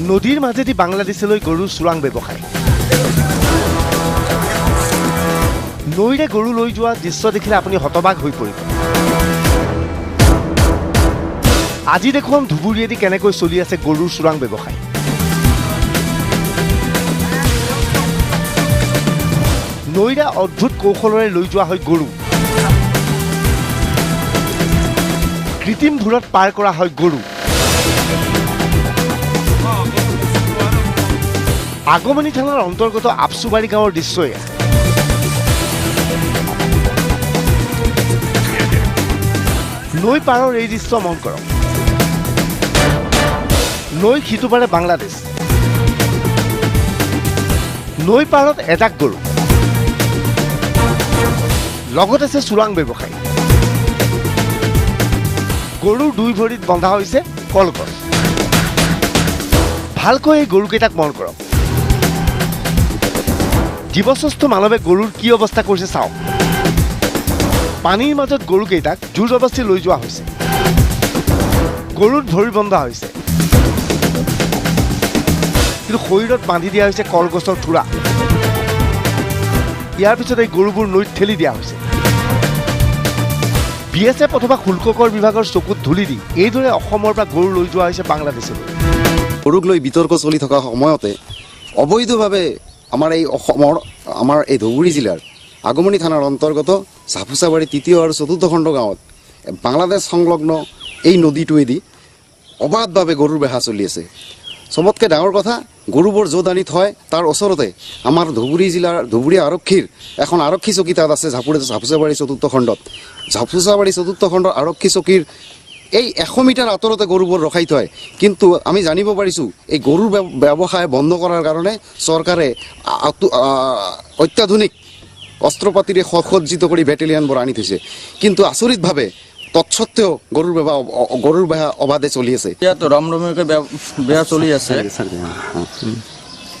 নদীৰ মাজেদি বাংলাদেশলৈ গৰুৰ চোৰাং ব্যৱসায়। নৈৰে গৰু লৈ যোৱা দৃশ্য দেখিলে আপুনি হতবাক হৈ পৰিব। আজি দেখুৱাম ধুবুৰীয়েদি কেনেকৈ চলি আছে গৰুৰ চোৰাং ব্যৱসায়। নৈৰে অদ্ভুত কৌশলেৰে লৈ যোৱা হয় গৰু। কৃত্ৰিম ভুলত পাৰ কৰা হয় গৰু। আগমনী থানাৰ অন্তৰ্গত আপচুবাৰী গাঁৱৰ দৃশ্য এয়া। নৈ পাৰৰ এই দৃশ্য মন কৰক। নৈ সিটো পাৰে বাংলাদেশ। নৈ পাৰত এজাক গৰু, লগত আছে চোৰাং ব্যৱসায়ী। গৰুৰ দুই ভৰিত বন্ধা হৈছে কলগছ। ভালকৈ এই গৰুকেইটাক মন কৰক। জীৱশ্ৰেষ্ঠ মানৱে গৰুৰ কি অৱস্থা কৰিছে চাওক। পানীৰ মাজত গৰুকেইটাক জোৰ জবস্তি লৈ যোৱা হৈছে। গৰুৰ ভৰি বন্ধা হৈছে, কিন্তু শৰীৰত বান্ধি দিয়া হৈছে কলগছৰ থোৰা। ইয়াৰ পিছত এই গৰুবোৰ নৈত ঠেলি দিয়া হৈছে। বি এছ এফ অথবা শুল্ককৰ বিভাগৰ চকুত ধূলি দি এইদৰে অসমৰ পৰা গৰু লৈ যোৱা হৈছে বাংলাদেশলৈ। গৰুক লৈ বিতৰ্ক চলি থকা সময়তে অবৈধভাৱে আমাৰ এই অসমৰ আমাৰ এই ধুবুৰী জিলাৰ আগমনী থানাৰ অন্তৰ্গত ঝাপুচাবাৰী তৃতীয় আৰু চতুৰ্থ খণ্ড গাঁৱত বাংলাদেশ সংলগ্ন এই নদীটোৱেদি অবাধভাৱে গৰুৰ বেহা চলি আছে। চবতকৈ ডাঙৰ কথা, গৰুবোৰ য'ত আনি থয় তাৰ ওচৰতে আমাৰ ধুবুৰী জিলাৰ ধুবুৰী আৰক্ষীৰ এখন আৰক্ষী চকী তাত আছে। ঝাপুচাবাৰী চতুৰ্থ খণ্ডত ঝাপুচাবাৰী চতুৰ্থ খণ্ডৰ আৰক্ষী চকীৰ এই 100 মিটাৰ আঁতৰতে গৰুবোৰ ৰখাই থয়। কিন্তু আমি জানিব পাৰিছোঁ এই গৰুৰ ব্যৱসায় বন্ধ কৰাৰ কাৰণে চৰকাৰে অত্যাধুনিক অস্ত্ৰপাতিৰে সজ্জিত কৰি বেটেলিয়নবোৰ আনি থৈছে। কিন্তু আচৰিতভাৱে তৎসত্ত্বেও গৰুৰ বেহা অবাধে চলি আছে। ইয়াত ৰমৰমীয়াকৈ বেয়া চলি আছে।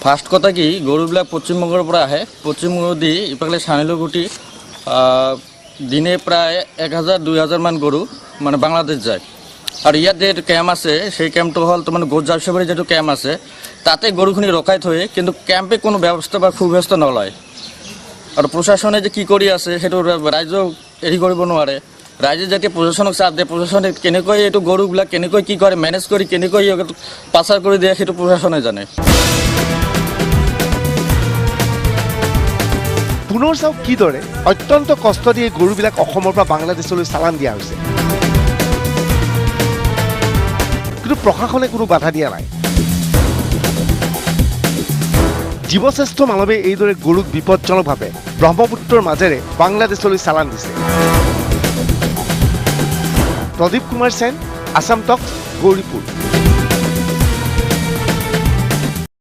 ফাৰ্ষ্ট কথা কি, গৰুবিলাক পশ্চিমবংগৰ পৰা আহে। পশ্চিমবংগ দি ইফালে চানিলগুটি দিনে প্ৰায় 1000 2000 মান গৰু মানে বাংলাদেশ যায়। আৰু ইয়াত যিটো কেম্প আছে সেই কেম্পটো হ'ল তাৰমানে গোট জাপচাবাৰী যিটো কেম্প আছে তাতে গৰুখিনি ৰখাই থৈ, কিন্তু কেম্পে কোনো ব্যৱস্থা বা সুব্যৱস্থা নলয়। আৰু প্ৰশাসনে যে কি কৰি আছে সেইটো ৰাইজক হেৰি কৰিব নোৱাৰে। ৰাইজে যেতিয়া প্ৰশাসনক চাপ দিয়ে, প্ৰশাসনে কেনেকৈ এইটো গৰুবিলাক কেনেকৈ কি কৰে মেনেজ কৰি কেনেকৈ পাচাৰ কৰি দিয়ে সেইটো প্ৰশাসনে জানে। পুনৰ চাওক কিদৰে অত্যন্ত কষ্ট দি এই গৰুবিলাক অসমৰ পৰা বাংলাদেশলৈ চালান দিয়া হৈছে। কিন্তু প্ৰশাসনে কোনো বাধা দিয়া নাই। জীৱশ্ৰেষ্ঠ মানৱে এইদৰে গৰুক বিপজ্জনকভাৱে ব্ৰহ্মপুত্ৰৰ মাজেৰে বাংলাদেশলৈ চালান দিছে। প্ৰদীপ কুমাৰ সেন, আছাম টক্স, গৌৰীপুৰ।